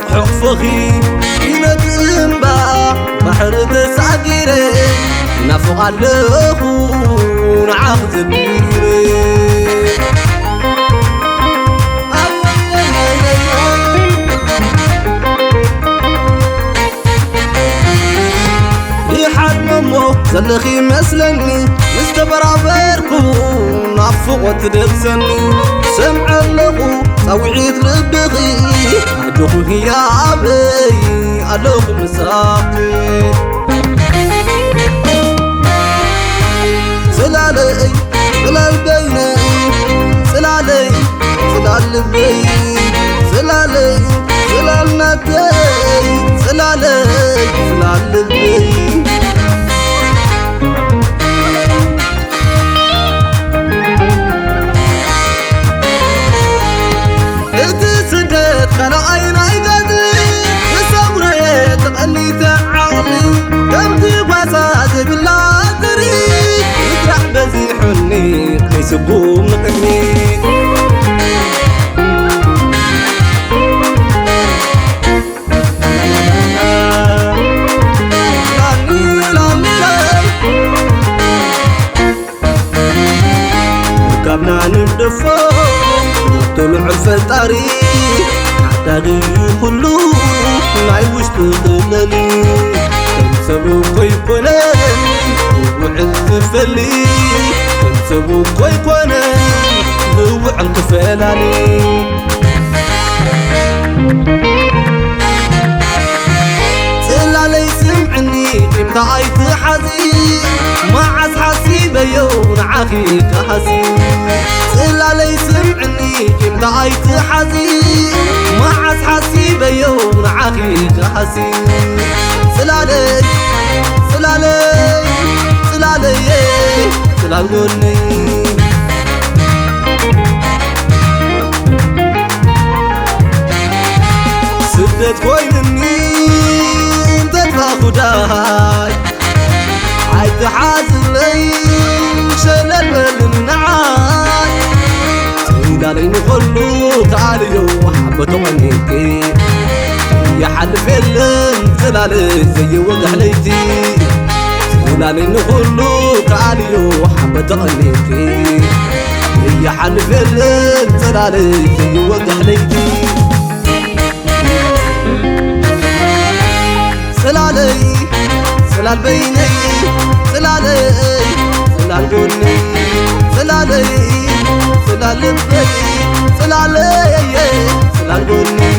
ሕቕፍኺ ይነጽ እምባ ባሕሪ ተሳጊረ፣ ናፍቕ ኣለኹ ንዓኺ ዘቢረ። ይሓልመሞ ዘለኺ መስለኒ፣ ምስ ተበራበርኩ ናፍቖት ትደርሰኒ። ሰምዐ ኣለኹ ጻውዒት ልብኺ፣ ኣጆኹ ህያበይ ኣለኹ ምሳኺ። ጽላለይ ጽላል በይነይ፣ ጽላለይ ጽላል ልበይ፣ ጽላለይ ጽላል ናተይ፣ ጽላለይ ጽላል ልበይ። እቲ ስደት ካልኣይ ናይ ገድሊ፣ ብሰጉረየ ተቐኒተ ዓቕሊ፣ ከምቲ ጓሳ ዘይብላ ትሪ፣ ምስራሕ በዚሑኒ ከይስጉም ንቕድሚት። ካብና ንደፎ፣ ንቶ ልዑል ፈጣሪ ሓዳጊ እዩ ኩሉ ናይ ውሽጢ ክለሊ። ከም ሰብ እኮ ይኮነን ውዕል ትፈሊ፣ ከም ሰብ እኮ ይኮነን ውዕል ክፈላሊ። ጽላለይ ስምዕኒ ቂምታ ኣይትሓዚ፣ መዓስ ሓሲበዮ ንዓኺ ክሃሲ። ጽላለይ ስምዕኒ ቂምታ ኣይትሓዚ፣ መዓስ ሓሲበዮ ንዓኺ ክሃሲ። ጽላለይ ጽላለይ ጽላለየ ጽላል ጎነይ። ስደት ኮይንኒ እንተጥፋእኩ ዳይ፣ ኣይትሓዝለይ ሸለል በልኒ ንዓይ። ጽላለይ ንኸሉ ከኣልዮ ሓቦ ተቐኒጥኪ፣ ይሓልፍ የለን ጽላለይ ዘይወግሕ ለይቲ። ጽላለይ ንኹሉ ከኣልዮ ሓቦ ተቐኒጥኪ፣ ይሓልፍ የለን ጽላለይ ዘይወግሕ ለይቲ። ጽላለይ ጽላል በይነይ፣ ጽላለይ ጽላል ጎነይ፣ ጽላለይ ጽላል ልበይ፣ ጽላለየ ጽላል ጎነይ።